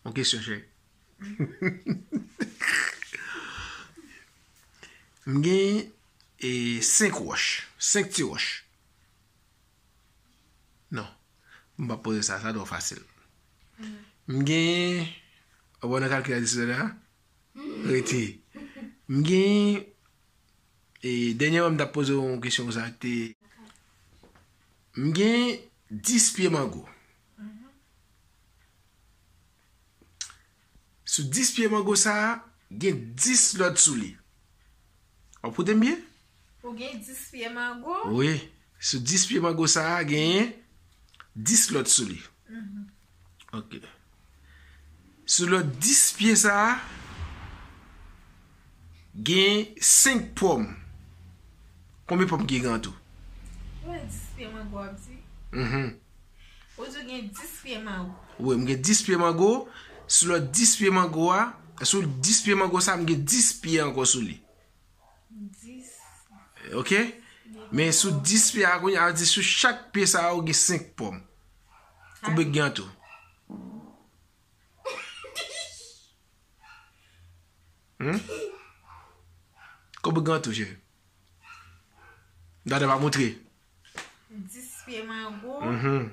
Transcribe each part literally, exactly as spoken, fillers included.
Yon kesyon, cheri. M gen, e, senk wòch. Senk ti wòch. Non. M p ap poze sa, sa twò fasil. M gen, w ap wè nan kalkilatris la? Rete. M gen, e, dènyèman m t ap poze w yon kesyon konsa, te, m gen dis pye mango. Sou dis pye mango sa a, gen dis lòt sou li. W ap koute m byen? Ou gen dis pye mango? Wi. Sou dis pye mango sa a, genyen dis lòt sou li. Ok. Sou lòt dis pye sa a, gen senk pòm. Konbyen pòm ki gen an tou? Ou wè dis pye mango w ap di? Mhm. Ou di w gen dis pye mango. Wi, m gen dis pye mango. Sou lòt dis pye mango a, sou dis pye mango sa, m gen dis pye ankò sou li. Dis. Ok? Men sou dis pye a, kounye a, di sou chak pye sa a, ou gen senk pòm. Konbyen k gen an tou? Hmm? Konbyen k gen an tou, cheri? Dada pa montre. Dis pye mango. Mhm.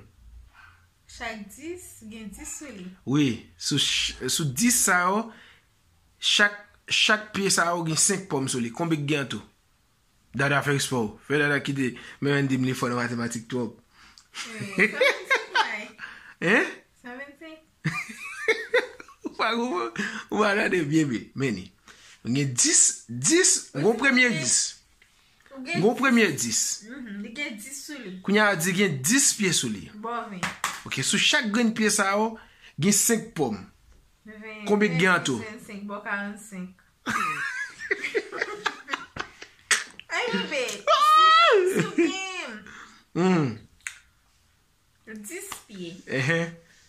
Chak dis, gen dis sou li. Wi, sou ch-, sou dis sa yo, chak, chak pye sa yo gen senk pòm sou li. Konbyen k gen an tou? Dada fè respè w. Fè Dada kite, men di m li fò nan matematik twòp. Eh, sa vennsenk, bay. Hein? Sa vennsenk. Ou pa konprann? Ou pa gade byen, byen. Men li. Gen dis, dis, gon premye dis. Ou gen Gon premye dis. Mhm, li gen dis sou li. Kounye a di gen dis pye sou li. Bò ven. Ok, sou chak grenn pye sa yo, gen senk pòm. Ven, Konbyen k gen an tou? Vennsenk, bò karannsenk. Ay, bebe, si, si w gen Hmm. Dis pye. Ehe.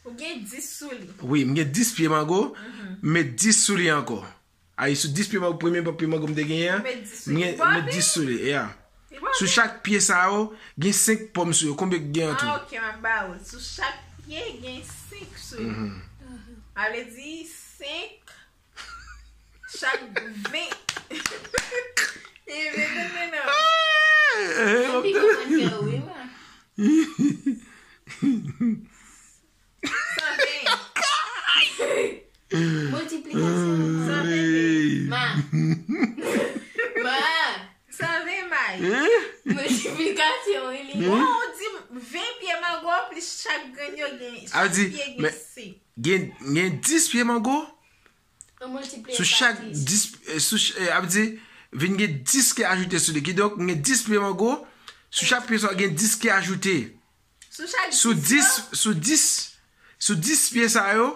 Ou gen dis sou li. Wi, m gen dis pye mango, m met dis sou li ankò. Ay, sou dis pye mango, premye pye mango m te genyen an, Ou met dis sou m li. gen, Bon, m met dis sou li, ya. Li bon, Sou men chak pye sa yo, gen senk pòm sou yo. Konbyen k gen an tou? Ah, ok, m ap ba ou. Sou chak pye, gen senk sou yo. Mhm. Sa vle di senk chak ven. E ven tande non. Eh, eh, Epi konprann ke wi, mwen. San ven. Miltiplikasyon. San ven. Ma. Ma. San ven bay. Miltiplikasyon, wi, li. Bon, ou di ven pye mango plis chak grenn yo gen, A chak di, pye gen men, senk. Gen, gen dis pye mango. Ou miltipliye Sou pa chak dis. dis, eh, sou ch-, eh, ap di, vin gen dis ki ajoute sou li. Kidonk, gen dis pye mango, sou chak pye sa gen dis ki ajoute. Sou chak Sou dis dis, yo? sou dis, sou dis pye sa yo,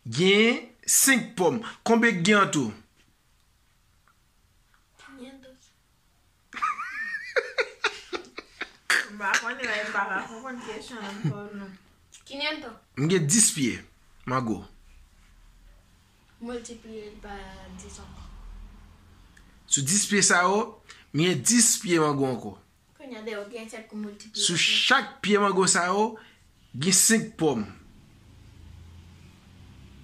gen senk pòm. Konbyen k gen an tou? Kinyentos. M pa konnen, men m pa ka konprann kesyon an twò non. Kinyentos. M gen dis pye mango. Miltipliye l pa dis ankò. Sou dis pye sa yo, m gen dis pye mango ankò. Kounye a, dèyè, ou gen sèt pou miltipliye Sou ankò. chak pye mango sa yo, gen senk pòm.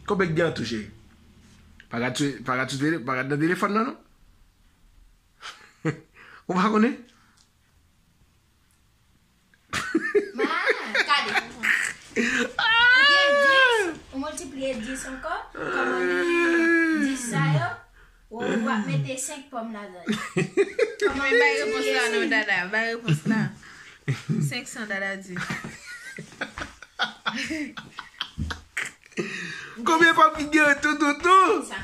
Konbyen k gen an tou, cheri? Pa gad sou, pa gad sou tele-, pa gad nan telefòn nan, non? Ou pa konnen? Ma, gade. Ou gen dis, ou miltipliye dis ankò, kòman li dis sa yo, ou, ou ap mete senk pòm ladan. Kòman Men bay repons la non, Dada. Bay repons la. Senk san, Dada di. Konbyen pòm ki gen tou, tou, tou? Sa.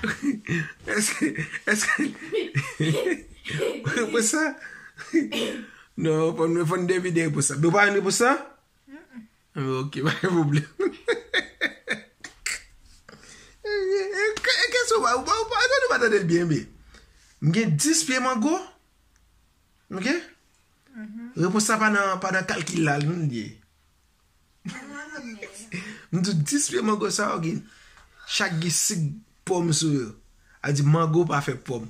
Èske, èske, pou sa? Non, fò n, fò n devine pou sa. Nou pa vle pou sa? Ah, ok, pa gen pwoblèm. E, e, e, kesyon, ou pa, ou pa, ou pa tande, ou pa tande l byen, byen. M gen dis pye mango. Ok? Repons sa pa nan, pa nan kalkil la, non, li ye. M di w dis pye mango sa yo gen, chak gen senk pòm sou yo. A di mango pa fè pòm.